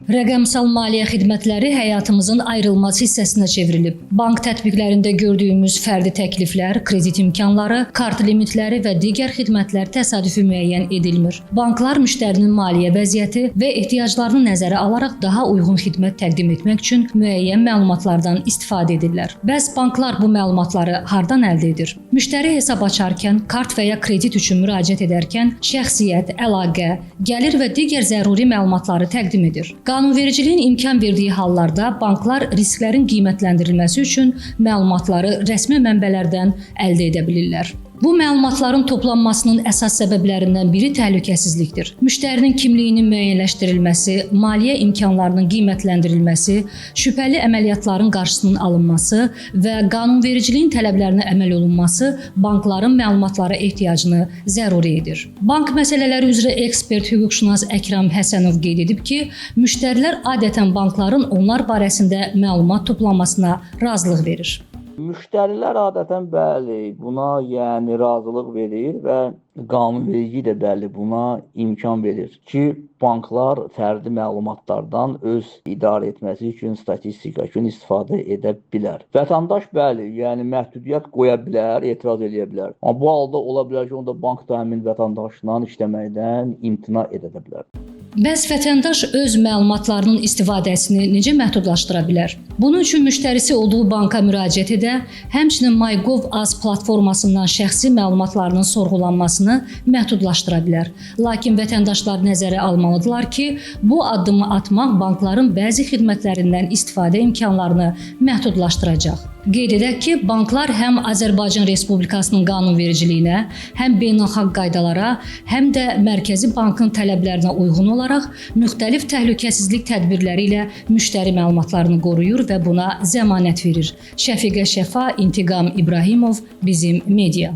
Rəqəmsal maliyyə xidmətləri həyatımızın ayrılmaz hissəsinə çevrilib. Bank tətbiqlərində gördüyümüz fərdi təkliflər, kredit imkanları, kart limitləri və digər xidmətlər təsadüfi müəyyən edilmir. Banklar müştərinin maliyyə vəziyyəti və ehtiyaclarını nəzərə alaraq daha uyğun xidmət təqdim etmək üçün müəyyən məlumatlardan istifadə edirlər. Bəs banklar bu məlumatları hardan əldə edir? Müştəri hesab açarkən, kart və ya kredit üçün müraciət edərkən şəxsiyyət, əlaqə, gəlir və digər zəruri məlumatları təqdim edir. Qanunvericiliyin imkan verdiyi hallarda banklar risklərin qiymətləndirilməsi üçün məlumatları rəsmi mənbələrdən əldə edə bilirlər. Bu məlumatların toplanmasının əsas səbəblərindən biri təhlükəsizlikdir. Müştərinin kimliyinin müəyyənləşdirilməsi, maliyyə imkanlarının qiymətləndirilməsi, şübhəli əməliyyatların qarşısının alınması və qanunvericiliyin tələblərinə əməl olunması bankların məlumatlara ehtiyacını zəruri edir. Bank məsələləri üzrə ekspert hüquqşünas Əkram Həsənov qeyd edib ki, müştərilər adətən bankların onlar barəsində məlumat toplanmasına razılıq verir. Müştərilər adətən bəli, buna yəni razılıq verir və qanunverici də bəli buna imkan verir ki, banklar fərdi məlumatlardan öz idarə etməsi üçün, statistika üçün istifadə edə bilər. Vətəndaş bəli, yəni məhdudiyyət qoya bilər, etiraz eləyə bilər. Amma bu halda ola bilər ki, onda bank da həmin vətəndaşla işləməkdən imtina edə də bilər. Bəs vətəndaş öz məlumatlarının istifadəsini necə məhdudlaşdıra bilər? Bunun üçün müştərisi olduğu banka müraciət edə, həmçinin MyGov.az platformasından şəxsi məlumatlarının sorğulanmasını məhdudlaşdıra bilər. Lakin vətəndaşlar nəzərə almalıdırlar ki, bu addımı atmaq bankların bəzi xidmətlərindən istifadə imkanlarını məhdudlaşdıracaq. Qeyd edək ki, banklar həm Azərbaycan Respublikasının qanunvericiliyinə, həm beynəlxalq qaydalara, həm də Mərkəzi Bankın tələblərinə uyğun olaraq müxtəlif təhlükəsizlik tədbirləri ilə müştəri məlumatlarını qoruyur və buna zəmanət verir. Şəfiqə Şəfa, İntiqam İbrahimov, Bizim Media.